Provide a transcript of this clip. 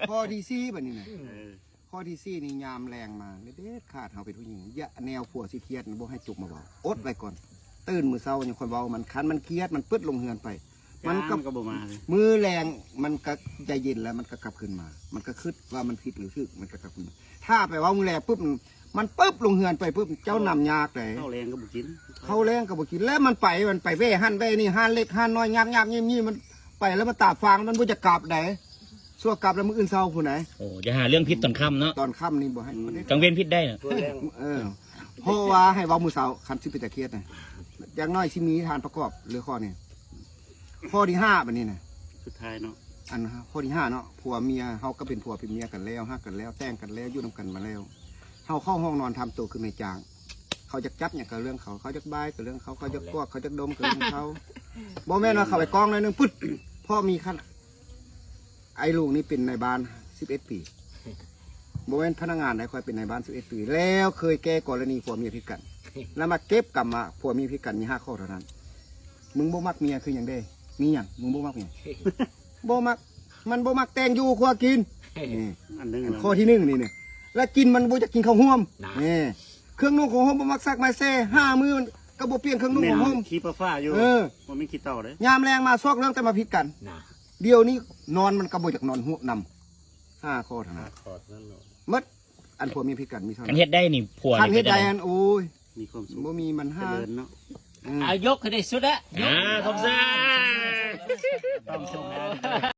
ຂໍ້ທີສີ່ ບັດນີ້ນະ ເອີ ຂໍ້ທີສີ່ນີ້ ຍາມແລງມາ ເດັດຂາດເຮົາເປັນຜູ້ຍິງ ຢ່າ ແນວຜົວຊິຄຽດນະ ບໍ່ໃຫ້ຈຸກມາເວົ້າ ອົດໄວ້ກ່ອນ ຕື່ນມື້ເຊົ້າຍັງຄ່ອຍເວົ້າມັນ ຄັນມັນຄຽດ ມັນປຶດລົງເຮືອນໄປ ມັນກໍ ມັນກໍບໍ່ມາເລີຍ ມື້ແລງມັນກໍໃຈເຢັນແລ້ວ ມັນກໍກັບຄືນມາ ມັນກໍຄິດວ່າມັນຜິດຫຼືຖືກ ມັນກໍກັບຄືນມາ ຖ້າໄປເວົ້າມື້ແລງປຶບ ມັນປຶບລົງເຮືອນໄປປຶບ ເຈົ້ານຳຍາກໃດ ເຂົ້າແລງກໍບໍ່ກິນ ເຂົ້າແລງກໍບໍ່ກິນ ແລ້ວມັນໄປ ມັນໄປແວ່ຫັ້ນແວ່ນີ້ ຮ້ານເລັກຮ້ານນ້ອຍ ຍາກໆ ງຽບໆ ມັນໄປແລ້ວມັນຕາຟາງ ມັນບໍ່ຢາກກັບໃດ ຊົ່ວກັບແລ້ວມື້ອື່ນເຊົ້າພຸ້ນໃດ ໂອ້ ຢ່າຫາເລື່ອງຜິດຕອນຄ່ຳເນາະ ຕອນຄ່ຳນີ້ບໍ່ໃຫ້ ອືມ ກາງເວັນຜິດໄດ້ນະ ເອີ ເພາະວ່າໃຫ້ເວົ້າມື້ເຊົ້າ ຄັນຊິເປັນຕາຄຽດນະ ຢ່າງໜ້ອຍຊິມີທານປະກອບເລື່ອງຂໍ້ນີ້ ຂໍ້ທີຫ້າ ບັດນີ້ນະ ສຸດທ້າຍເນາະ ອັນຂໍ້ທີຫ້າເນາະ ຜົວເມຍ ເຮົາກໍເປັນຜົວເປັນເມຍກັນແລ້ວ ຮັກກັນແລ້ວ ແຕ່ງກັນແລ້ວ ຢູ່ນຳກັນມາແລ້ວ ເຮົາເຂົ້າຫ້ອງນອນທຳໂຕຄືນາຍຈ້າງ ເຂົາຢາກຈັບຫຍັງກໍເລື່ອງເຂົາ ເຂົາຢາກບາຍກໍເລື່ອງເຂົາ ເຂົາຢາກກວກ ເຂົາຢາກດົມກໍເລື່ອງເຂົາ ບໍ່ແມ່ນວ່າເຂົາໄປກ້ອງໜ້ອຍໜຶ່ງ ປຶດ ເພາະມີຄັນ ອ້າຍລຸງນີ້ເປັນນາຍບ້ານສິບເອັດປີ ບໍ່ແມ່ນພະນັກງານໃດ ຂ້ອຍເປັນນາຍບ້ານສິບເອັດປີ ແລ້ວເຄີຍແກ້ກໍລະນີຜົວເມຍຜິດກັນ ແລ້ວມາເກັບກຳວ່າຜົວເມຍຜິດກັນມີຫ້າຂໍ້ເທົ່ານັ້ນ ມຶງບໍ່ມັກເມຍຄືຫຍັງເດ້ ມີຫຍັງ ມຶງບໍ່ມັກເມຍ ບໍ່ມັກ ມັນບໍ່ມັກແຕ່ງຢູ່ຄົວກິນ ນີ້ ອັນໜຶ່ງ ອັນຂໍ້ທີໜຶ່ງນີ້ ນີ້ ແລ້ວກິນມັນບໍ່ຢາກກິນເຂົ້າຮ່ວມ ນະ ນີ້ ເຄື່ອງນຸ່ງຂອງຫົ່ມບໍ່ມັກຊັກມາແຊ່ ຫ້າມື້ມັນກໍບໍ່ປ່ຽນເຄື່ອງນຸ່ງຂອງຫົ່ມ ແມ່ນ ຂີ້ປາຟ້າຢູ່ ເອີ ບໍ່ແມ່ນຂີ້ເຕົ່າເດ້ ຍາມແລງມາຊອກເລື່ອງແຕ່ມາຜິດກັນ ນະ ດຽວນີ້ນອນມັນກໍບໍ່ຢາກນອນຮ່ວມນຳ ຫ້າຂໍ້ເທົ່ານັ້ນ ຫ້າຂໍ້ເທົ່ານັ້ນເນາະ ໝົດ ອັນຜົວເມຍຜິດກັນມີເທົ່ານັ້ນ ຄັນເຮັດໄດ້ນີ້ ຜົວ ຄັນເຮັດໄດ້ ອັນ ໂອ້ຍ ມີຄວາມສຸກ ບໍ່ມີບັນຫາ ຈະເລີນເນາະ ອືມ ອາ ຍົກໃຫ້ໄດ້ສຸດແຫຼະ ອ່າ ຂອບໃຈ ຕ້ອງຊົມ